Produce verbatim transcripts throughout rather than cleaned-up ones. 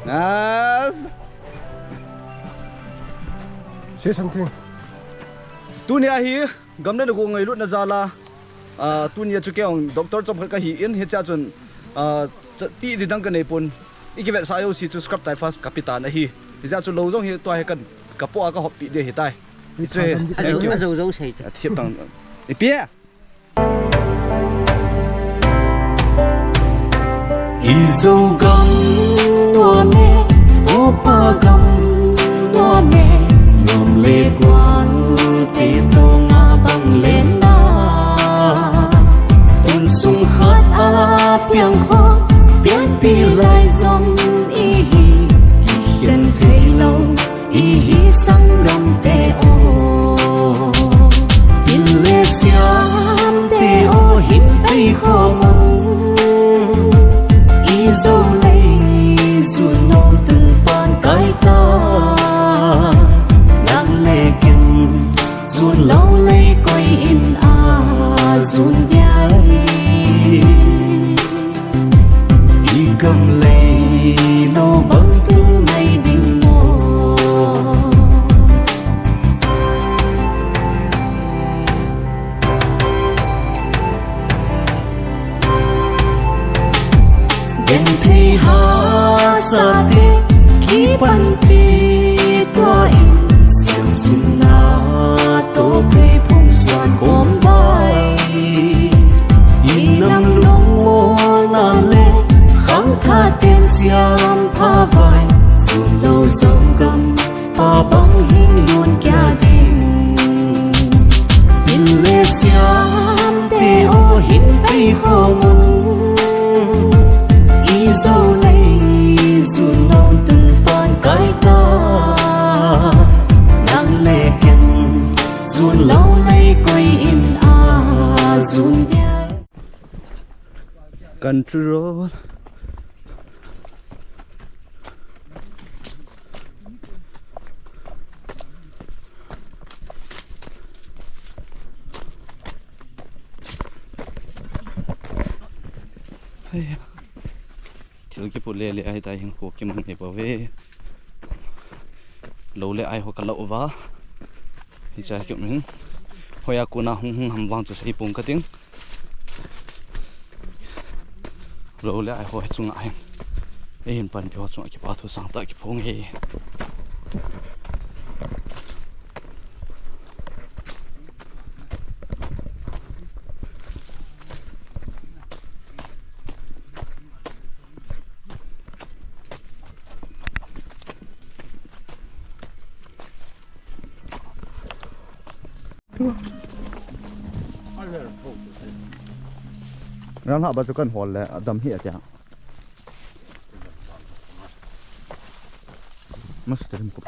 As. Say something. Tunia hi gam le go ngailutna jal a, ah, tunia chu kei jong doctor chomkhat kahi in, hichea chun, ah, chatpi ding dang kanei pon. I kivetsah jouse chu scrub typhus kape tan ahi. Hichea chu lou jong hi tua hi kan kapoh a kahoppi ding ahitai. Hiche, thank you. Ajou, ajou sei chu. Athiap tang. Ipi e? I Zogam nom e, upa gam nom e, nom le gual te tonga bang lenna. Tun sung khat a piang kho, pianpi lai jong ihi, kikhen thei lou. Ihi sanggam te o, pil le siam te o, hin pei khom un. I Zo lei jun lou tulpan kai ta. Nang le ken jun lou lei koi in a jun dia hi. I gam lei lou bang tul mai ding mo. Genthei hahsa te kipanpi tua in, siam sinna toh kei phung suan khom vai. I nam lungmonna le khangthah ten siam pha vai. Jun lou Zogam pa bang hing lun kia ding. Pil le siam te o, hin pei khom un. I Zo lei jun lou tulpan kai ta. Nang le ken jun lou lei koi in a jun dia. Country road. Hei. Thil kipu le le ahitai, hinkho kimang nei pove. Lou le ai ho kalou uva. Hicha kimin. Hoiya kona hung hung ham vang chu sei pong kating. Lou le ai ho chunga hin. Eihin panpi ho chunga kipa thu sangtah kiphong e. Ran ha ba chu kan hol le, a dam hi a tia. Mas terim ko.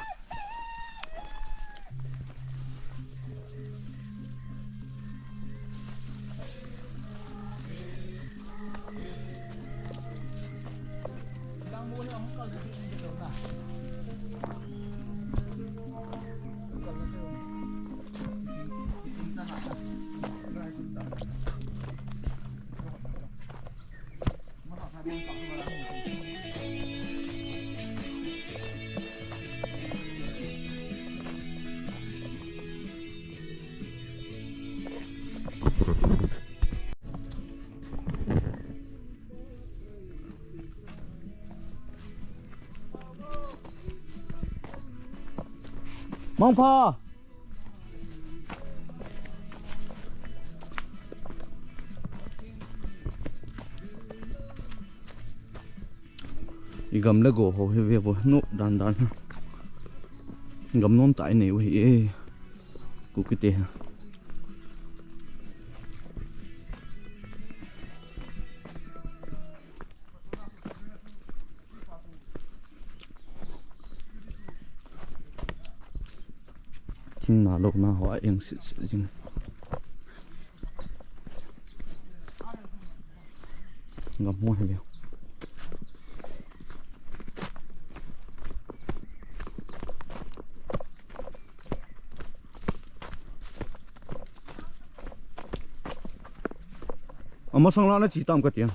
Mangpha. I gam le go ho hi ve vo, nop dan dan. Gam nom tah i nei u hi e. Kukite. Thing na lo na ho a eng sit sit jing. Gam mo hi le. Amasang la na chi tam ka tia.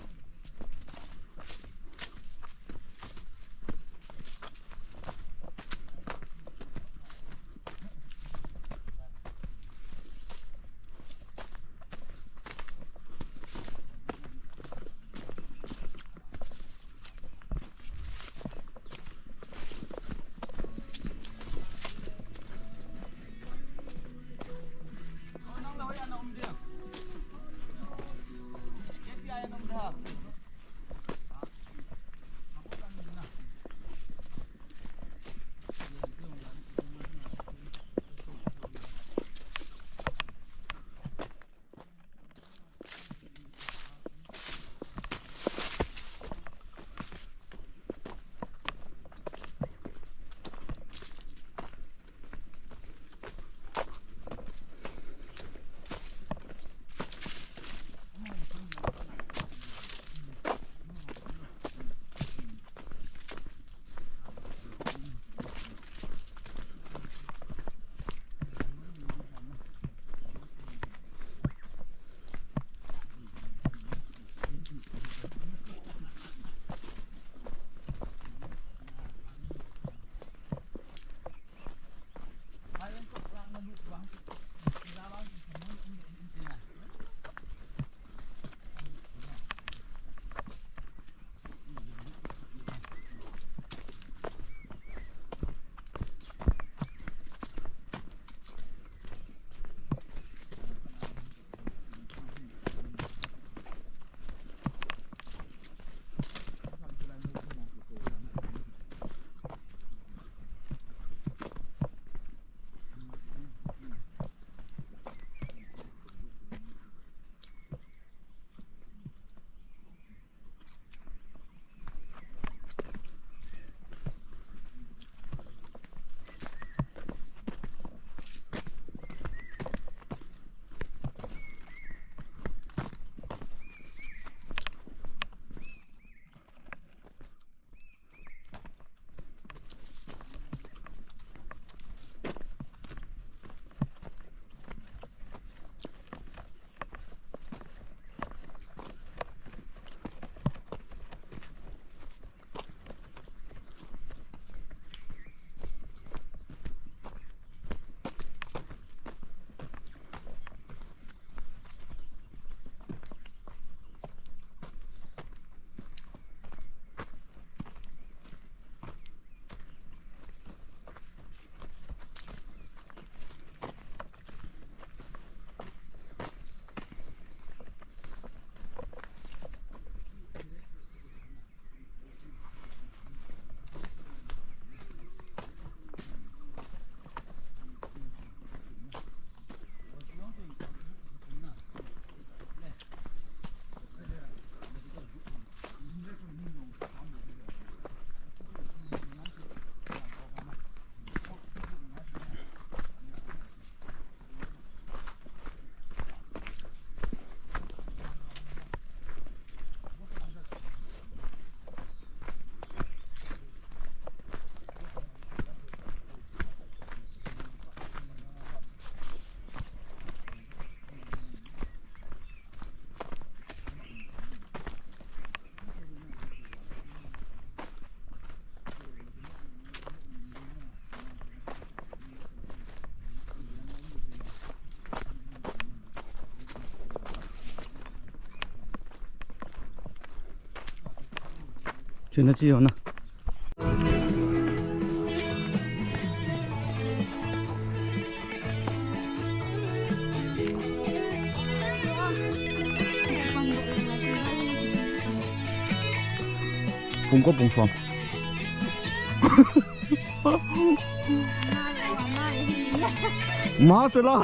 Chena chi ho na. Pung ko pung som. Ma te la.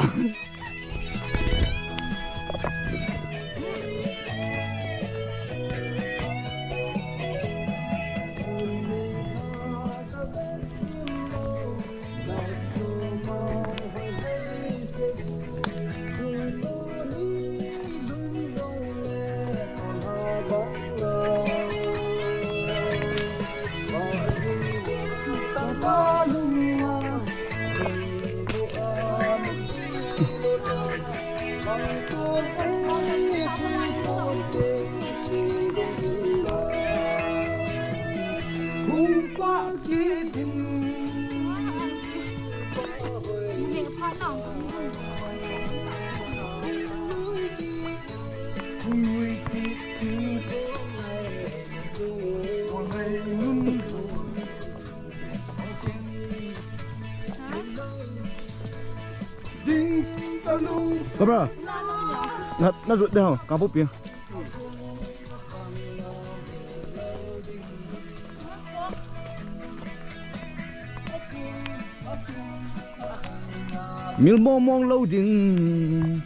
Kabra. Na, na jut de ho, ka pu pi. Mil mong mong lou ding.